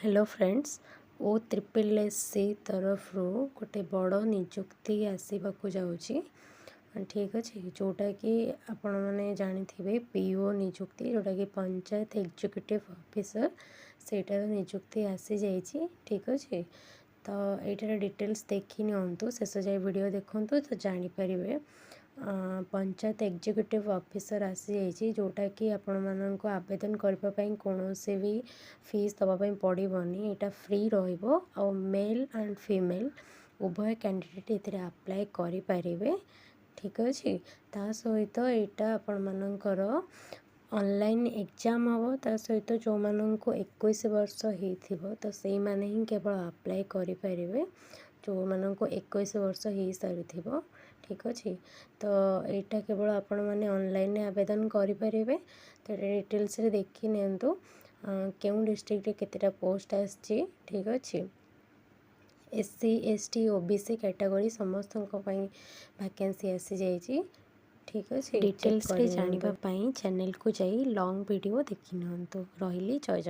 Hello friends, OSSSC ତରଫରୁ ଗୋଟେ ବଡ଼ ନିଯୁକ୍ତି ଆସିବାକୁ ଯାଉଛି, ଠିକ୍ ଅଛି। ଯେଉଁଟାକି ଆପଣମାନେ ଜାଣିଥିବେ, ପିଇଓ ନିଯୁକ୍ତି, ଯେଉଁଟାକି ପଞ୍ଚାୟତ ଏକ୍ଜିକ୍ୟୁଟିଭ୍ ଅଫିସର୍, ସେଇଟାର ନିଯୁକ୍ତି ଆସିଯାଇଛି, ଠିକ୍ ଅଛି। ତ ଏଇଟାର ଡିଟେଲ୍ସ ଦେଖି ନିଅନ୍ତୁ, ଶେଷ ଯାଏ ଭିଡ଼ିଓ ଦେଖନ୍ତୁ ତ ଜାଣିପାରିବେ। ପଞ୍ଚାୟତ ଏକ୍ଜିକ୍ୟୁଟିଭ୍ ଅଫିସର୍ ଆସିଯାଇଛି, ଯେଉଁଟାକି ଆପଣମାନଙ୍କୁ ଆବେଦନ କରିବା ପାଇଁ କୌଣସି ବି ଫିସ୍ ଦେବା ପାଇଁ ପଡ଼ିବନି। ଏଇଟା ଫ୍ରି ରହିବ ଆଉ ମେଲ୍ ଆଣ୍ଡ ଫିମେଲ୍ ଉଭୟ କ୍ୟାଣ୍ଡିଡେଟ୍ ଏଥିରେ ଆପ୍ଲାଏ କରିପାରିବେ, ଠିକ୍ ଅଛି। ତା ସହିତ ଏଇଟା ଆପଣମାନଙ୍କର ଅନଲାଇନ୍ ଏକ୍ଜାମ୍ ହେବ। ତା ସହିତ ଯେଉଁମାନଙ୍କୁ 21 ବର୍ଷ ହେଇଥିବ, ତ ସେଇମାନେ ହିଁ କେବଳ ଆପ୍ଲାଏ କରିପାରିବେ, ଯେଉଁମାନଙ୍କୁ 21 ବର୍ଷ ହେଇସାରିଥିବ, ଠିକ୍ ଅଛି। ତ ଏଇଟା କେବଳ ଆପଣମାନେ ଅନଲାଇନ୍ରେ ଆବେଦନ କରିପାରିବେ। ତ ଏଇଟା ଡିଟେଲ୍ସରେ ଦେଖି ନିଅନ୍ତୁ, କେଉଁ ଡିଷ୍ଟ୍ରିକ୍ଟରେ କେତେଟା ପୋଷ୍ଟ ଆସିଛି, ଠିକ୍ ଅଛି। SC, ST, OBC category ସମସ୍ତଙ୍କ ପାଇଁ ଭ୍ୟାକେନ୍ସି ଆସିଯାଇଛି, ଠିକ୍ ଅଛି। ଡିଟେଲ୍ସରେ ଜାଣିବା ପାଇଁ ଚ୍ୟାନେଲକୁ ଯାଇ ଲଙ୍ଗ୍ ଭିଡ଼ିଓ ଦେଖି ନିଅନ୍ତୁ। ରହିଲି, ଜୟ ଜଗନ୍ନାଥ।